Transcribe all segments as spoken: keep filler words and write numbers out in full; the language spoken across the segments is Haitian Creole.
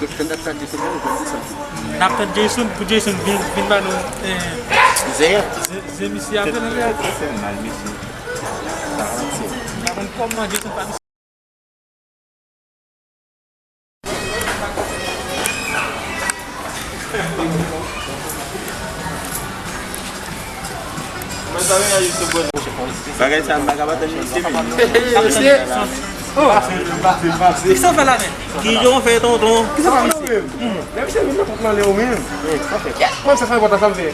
N ap tann Jason pou Jason vin, vin ba nou, eh, zen, zen misye apre nan gaz. M pa konn kòman Jason pa Bagay sa, m pa ka pa tann misye menm. Misye, Pase, pase, pase. Kisa w fè la menm? Kijan w fè, tonton? Kisa w fè, misye? Men misye vin nan pòt lan lè ou menm. Kòman sa fè pòt la, sa m fè?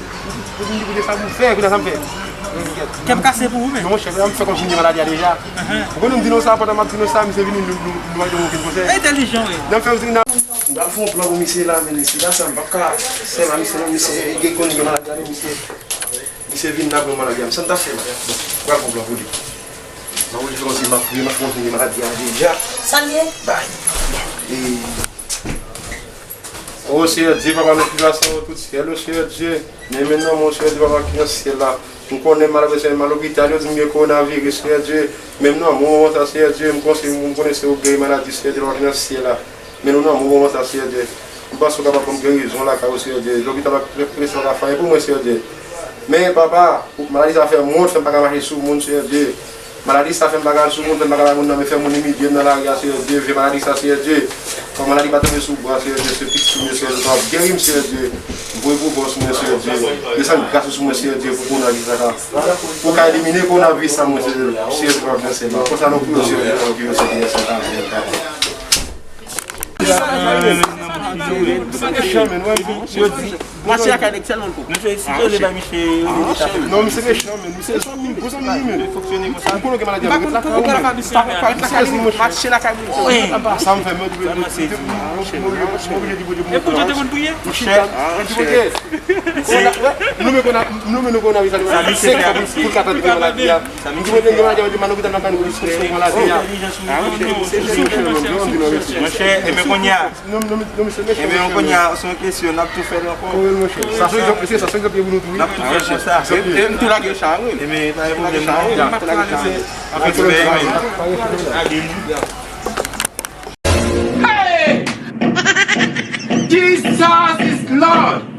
Ou di kote sa pou fè, kote sa m fè? Kè m kase pou ou menm. Non, monchè, m fè kòmsi m gen maladi a deja. Ou konnen m di nou sa, pandan m ap di nou sa, misye vini, nou, nou, nou pa gen okenn konsèy. Entèlijan, wi. Nan fè, m pral fè yon plan pou misye la, men misye la, sa m p ap ka fè la, misye, non, misye, gen konn gen maladi a, misye. Misye vin la pou maladi a. Sa m ta fè la? Pral fè yon plan pou li. Mwen, ou di kòmsi m ap priye, m ap kontinye maladi a deja. Sa l ye? Bay. E, o Seyè Dye, papa, nou ki pase nan tout syèl, o Seyè Dye. Men, men nan men w, Seyè Dye, papa, ki nan syèl la. M konnen m al, m al lopital, yo di m gen kowonaviris, Seyè Dye. Men nan men w, sa, Seyè Dye, m konnen, m konnen se ou k geri maladi, Seyè Dye, papa, ki nan syèl la. Men nou nan moman sa, Seyè Dye. M panse w kapab ban m gerizon lakay ou, Seyè Dye. Lopital la prèske pa ka fè anyen pou mwen, Seyè Dye. Men, papa, maladi sa fè m wont, fè m pa ka mache sou moun, Seyè Dye. Maladi sa fè m pa ka al sou moun, fè m pa ka bay moun nan, men fè moun imilye m nan lari a, Seyè Dye. Vye maladi sa, Seyè Dye. Fò maladi pa tonbe sou bwa, Seyè Dye. Se pitit ou m ye, Seyè Dye. Papa, geri m, Seyè Dye. Voye pouvwa w sou mwen, Seyè Dye. Desann gras ou sou mwen, Seyè Dye, pou kowonaviris la ka. Pou ka elimine kowonaviris sa, mwen, Seyè Dye. Seyè Dye, papa, mèsi, Seyè Dye. Konsa nou priye, Seyè Dye, pou Seyè Dye, Seyè Dye. Mache lakay nèg sèlman pou. Nou te sipoze bay misye yon chans. Non, misye mechan, men. Misye zanmi m, gwo zanmi m, men. Fonksyone konsa. M konnen gen maladi a, men lakay ou, men. Mache lakay ou. Sa m fè, men, m oblije di Bondye. E Bondye te konn priye? Monchè, nou men kowonaviris la, nou men senk fwa pou l ka trete maladi a. M di Bondye, gen maladi a, m di m al lopital, m ap bay nou plis konsèy maladi a. Monchè, e men kounye a, Ebyen, kounye a, se yon kesyon, n ap tou fè l ankò. Sa se egzanp, mesye, sa se egzanp pou nou tou, wi. N ap tou fè l konsa. E, e m tou lage chan, wi. Ebyen, pa gen pwoblèm, non. M ap tou lage chan, wi. Alelouya. Hey! Jesus is Lord!